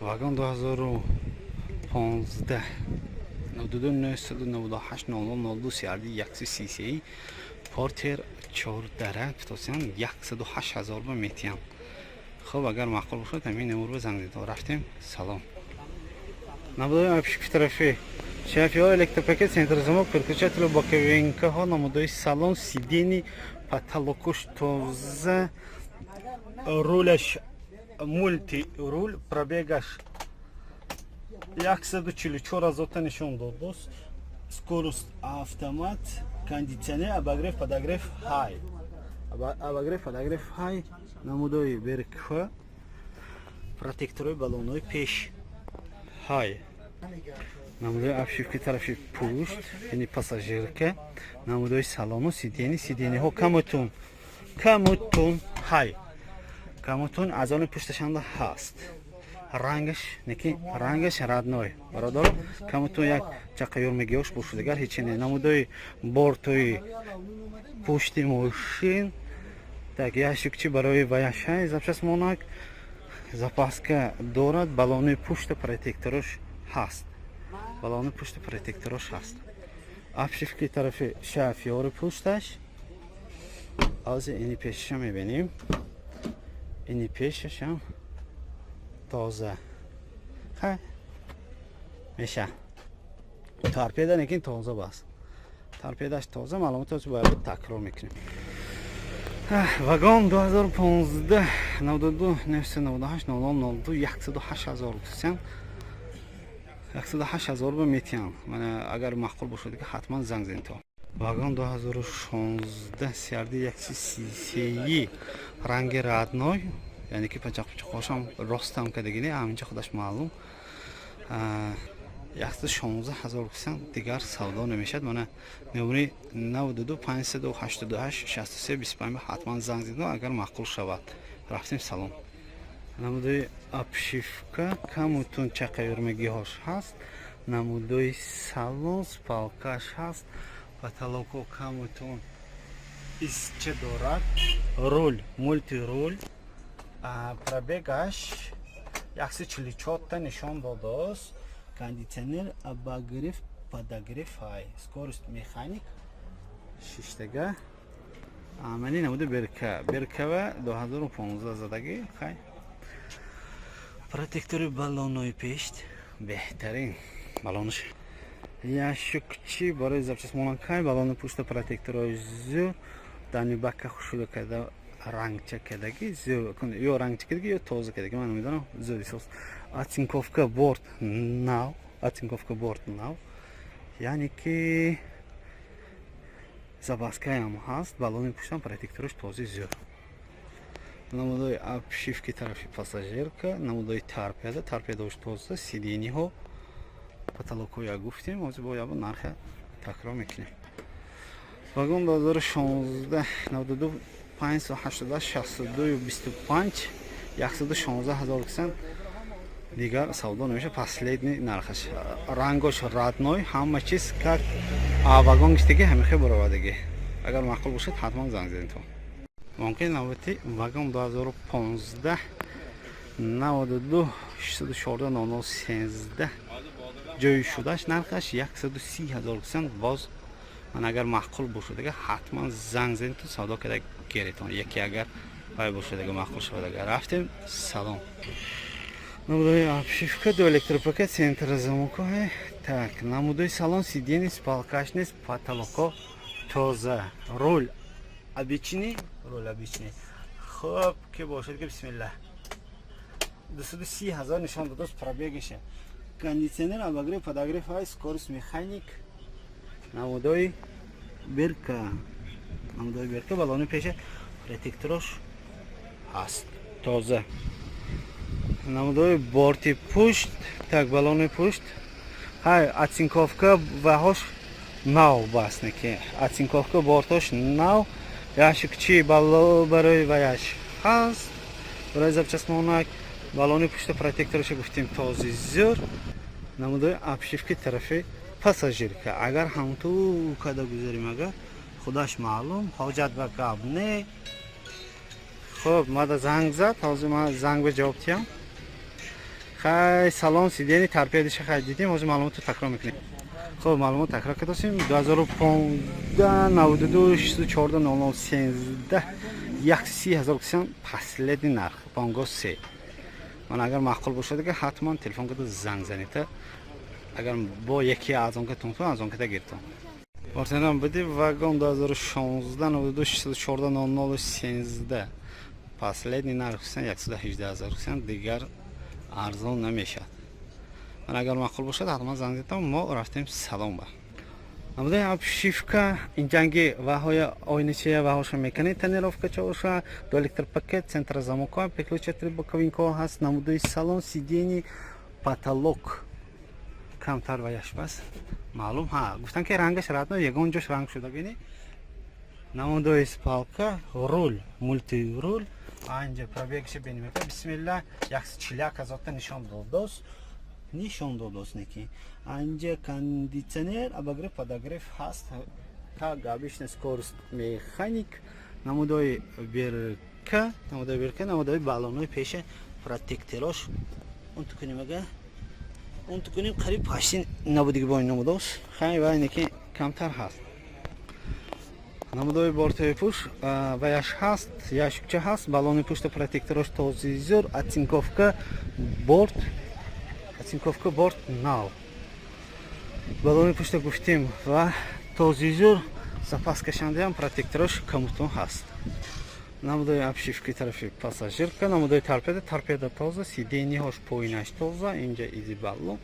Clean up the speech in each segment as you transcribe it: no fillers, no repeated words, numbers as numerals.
Вагон 2015, 92 998 00 02, CRD 133, портер, чордара гуфтосиан, 108 ҳазор ба метиҳам. Хуб, агар маъқул бошад, ҳамин номер занг зед. Рафтем, салом. Намудои обшивки тарафи шафиҳо, электропакет, центрзамок, переключатель, боковинкаҳо, намудои салон, сиденье, потолокош тоза, руляш мульти руль, пробегаш 144 ҳазорта нишон дод боз, скорость автомат, кондитсионер, обогрев, подогрев ҳай, обогрев, подогрев ҳай, намудои беркф, протекторои баллонҳои пеш ҳай, намудои обшивки тарафи пушт, яъне пассажирка, намудои салону сиденье, сиденьеҳо камутун ҳай, камутун аз они пушташанда ҳаст. Рангаш неки, рангаш родной, бародар, камутун як чақаюрмегиёш бошад, дигар ҳечи не. Намудои бортои пушти мошин. Так, ящикчи барои ваяшай, запчастмонак, запаска дорад, баллони пушта протекторош ҳаст, баллони пушти протекторош ҳаст, обшивки тарафи шафёри пушташ. Ҳозир ини пешаша мебинем, ини пешашам тоза хай меша, торпеда лекин тоза бас, торпедаш тоза. Маълумотро бояд такрор мекунем. Вагон 2015, 92 998 00 02, 108 ҳазор гуфтам, 108 ҳазор ба метиҳам. Мана, агар маъқул бошад, дига ҳатман занг зен. То вагон 2016, CRD 133, ранги родной, яъне ки пачақпучақошам ростам кардагини, ҳаминҷа худаш маълум. 116 ҳазор гуфтам, дигар савдо намешад. Мана, меҳмони 92 588 63 25, ҳатман занг зидо, агар маъқул шавад. Рафтем, салом. Намудои обшивка, камутун чақаюрмагиҳош ҳаст, намудои салон, спалкаш ҳаст, потолоко камутун изча дорад, руль мультируль, пробегаш 144та нишон додааст, кондитсионер, обогрев, подогрев ҳай, скорость механик, шиштага. Мани намуди берка, беркава 2015 задагӣ хай, протектори баллонои пешт беҳтарин, баллонаш, ящикчи барои запчасть монакай, баллони пушта, протекторои зӯр, дани бака хушуда карда, рангча кардагӣ зӯр, ё рангча кардагӣ, ё тоза кардагӣ, ман намедонам, зӯр исос. Оцинковка борт нав, оцинковка борт нав, яъне ки запаскаям ҳаст, баллони пуштам, протектораш тозаи зӯр, намудои обшивки тарафи пассажирка, намудои торпеда, торпедош тоза, сиденьеҳо, потолокҳоя гуфтем. Ҳозир бо ябо нарха такрор мекунем. Вагон 2016, 92 588 62 25, 116 ҳазор кисан, дигар савдо намеша, последний нархаш. Рангош родной, ҳама чиз как вагон гиштаги, ҳамихе баровардагӣ. Агар маъқул бошад, ҳатман занг зедем. То мумкин навбати вагон 2015, 92 614 00 13 ҷои шудаш, нархаш 130 ҳазор кисан боз. Ман агар маъқул бошад, агар ҳатман занг зедем, то савдо карда гиретон яке, агар вай бошад, агар маъқул шавад. Агар рафтем, салом. Намудои обшивка, ду электропакет, центр замоко. Так, намудои салон, сиденье, спалкаш нест, потолоко тоза, руль обычный, руль обычный. Хуб ки бошад, ки бисмиллах, 230 ҳазор нишон додааст пробегиша, кондитсионер, обогрев, подогрев ҳай, скорость механик, намудои бирка, намудои бирка, балони пеша протекторош ҳаст, тоза, намудои борти пушт. Так, балони пушт ҳай, оцинковка ваҳош нав басне, ки оцинковка бортош нав, ящикчи бало барои ваяш ҳаст, барои запчастмонак, балони пушта, протектораша гуфтем, този зӯр, намудои обшивки тарафи пассажирка. Агар ҳамту када гузарем, агар худаш маълум, ҳоҷат ба гап не. Хуб, мада занг зад, ҳозир ман занг ба ҷавоб диҳам. Хай, салон, сиденье, торпедиша хай дидем. Ҳозир маълумотро такрор мекунем. Хуб, маълумот такрор кардосем. 2015, 92 614 00 13, 130 000 кисам последний нарх. Бонго се. Ман агар маъқул бошад, дига ҳатман телефон карда занг занед. Агар бо яке аз он катон, аз он ката гиртон. Бортенам буди вагон 2016, 92 614 00 13, последний нарх 118 000 кисам, дигар арзон намешавад. Ман агар маъқул бошад, ҳатман занг задам. Мо рафтем салон ба. Намудаи обшивка, инҷанги ваҳоя, ойначая ваҳоша мекунед, тонировка чаоша, ду электропакет, центр замокҳо, переключатели боковинкаҳо ҳаст. Намудаи салон, сиденье, потолок камтар ва яшбас маълум. Ҳа, гуфтан ки рангаш родной, ягон ҷош ранг шуда бини. Намудаи спалка, руль, мультируль. Анҷа пробегша бинем. Бисмилла, 141 ҳазорта нишон додост, нишон додост. Неки анҷа кондитсионер, обогрев, подогрев ҳаст, как обычно, скорость механик. Намудои берка, намудои берка, намудои баллонои пеша, протекторош. Унту кунем, ага, унту кунем, қариб почти набудиги бо ин намудост. Хай, вай неки камтар ҳаст. Намудои бортои пуш ваяш ҳаст, ящикча ҳаст, баллони пушта, протекторош този зур, оцинковка борт, оцинковка борт нав, баллони пушта гуфтем ва този зур, запаскашандаям, протекторош камутон ҳаст. Намудои обшивки тарафи пассажирка, намудои торпеда, торпеда тоза, сиденьеҳош, поинаш тоза, инҷа изи баллон.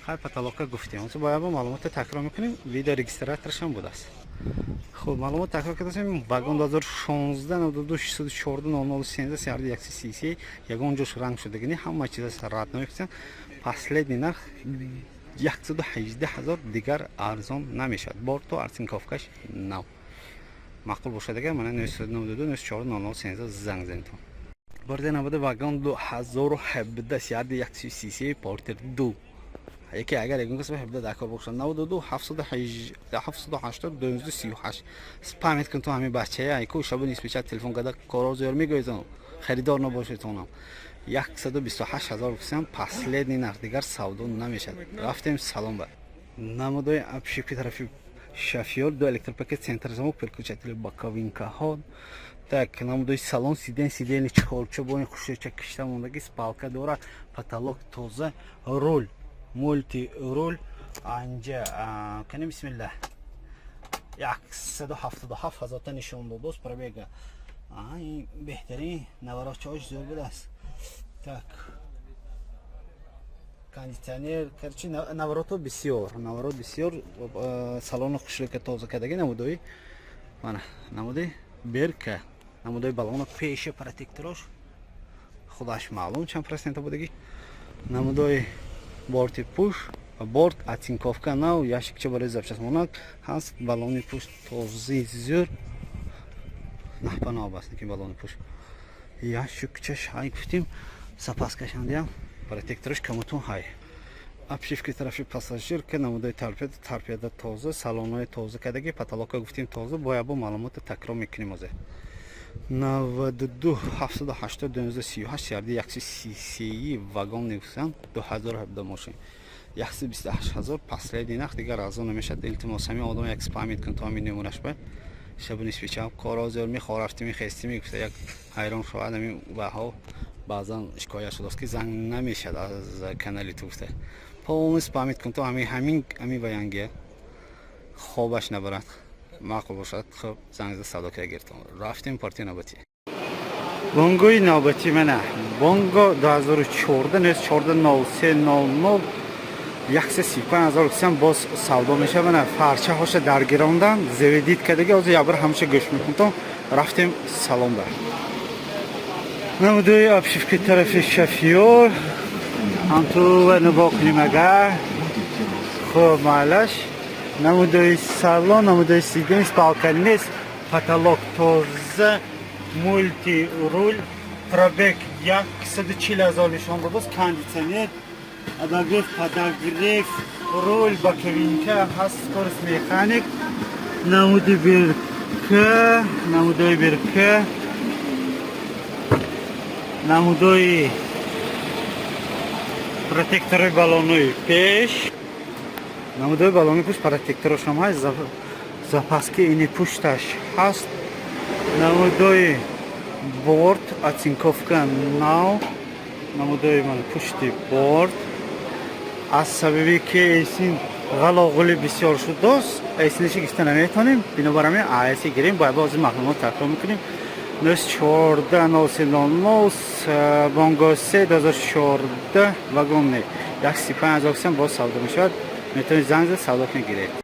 Хай, потолока гуфтем. Бояд бо маълумотро такрор мекунем, видеорегистраторшам будааст. Хуб, маълумот такрор кардасем. Вагон 2016, 92 614 00 13, CRD 133, ягон ҷош ранг шудагини, ҳама чиз родной. Последний нарх 118 ҳазор, дигар арзон намешавад. Борту оцинковкаш нав. Маъқул бошад агар, мана 992 94 00 13 занг занитон. Борде набуда вагон 2017, CRD 133, портер 2. Яке агар ягон кас 17 дакор бошад, 92 780 238 спамит кун. Ту ҳамин бачая ку шабу нисбича телефон карда коро зиёр мегӯедон, харидор набошедонам. 128 ҳазор гуфтам, последний нарх, дигар савдо намешавад. Рафтем салон ба. Намудои обшивки тарафи шофёр, ду электропакет, центр замок, переключатели боковинкаҳо. Так, намудои салон, сиденье, сиденье чорча бо ин хушча кишта мондаги, спалка дора, потолок тоза, руль, мульти руль. Анҷа кани, бисмилла, 177 ҳазорта нишон додост пробега. Ин беҳтарин, наворотчаҳош зиёд будааст. Так, кондитсионер, короче, наворотҳо бисёр, наворот бисёр. Салони хушрӯка тоза кардаги. Намудои мана, намуди берка, намудои баллона пеша, протекторош худаш маълум чанд процента будаги. Намудои борти пуш, борт, оцинковка нав, ящикча барои запчастмонак ҳаст, баллони пушт тозаи зӯр, наҳба нав аст. Ки баллони пушт ящикчаш ҳай гуфтем, запаскашандиам, протектораш камутун ҳай. Обшивки тарафи пассажирка, намудои торпеда, торпеда тоза, салонҳои тоза кардаги, потолока гуфтем тоза. Бояд бо маълумотро такрор мекунем озе. 92 780 238, CRD 133 вагон нигуфтам, 2017 мошин, 128 ҳазор последний нарх, дигар арзон намешавад. Илтимос, ҳамин одам як спамит кун то ҳамин номераш ба шабу нисфи шаб коро зиёр мехорафти, мехести, мегуфта, як ҳайрон шавад. Ҳамин ваҳо баъзан шикоят шудааст, ки занг намешавад аз канали ту гуфта. Полный спамит кун то ҳамин ваянгия хобаш набарад. Маъқул бошад, хуб, занг за, савдо кара гиртон. Рафтем партия навбатӣ, бонгои навбатӣ. Мана бонго 2014, 14 03 00, 135 ҳазор кисам, боз савдо мешавад. Мана фарчаҳоша даргирондан, заведить кардага, ҳозир ябр ҳамаша гӯш мекунтон. Рафтем салон бар. Намудои обшивки тарафи шофёр ҳамту ва нигоҳ кунем агар. Хуб, майлаш. Намудои салон, намудои сиденье, спалка нест, потолок тоза, мульти руль, пробег 140 000 нишон додааст, кондитсионер, обогрев, подогрев, руль, боковинка ҳаст, скорость механик, намуди бирка, намудои бирка, намудои Протектори баллонои пеш, намудои баллони пушт, протекторошам ҳаст, запаски ини пушташ ҳаст. Намудои борт, оцинковка нав, намудои мана пушти борт. Аз сабаби ки эсин ғалоғули бисёр шудост, эсинаши гирифта наметавонем. Бинобар ҳамин аэси гирем, бояд бози маълумот такрор мекунем. 14 03 00, Бонго 3 2014, вагонный, 135 000 сом боз савдо мешавад. Метавонед занг зад, савдо кунед, гиред.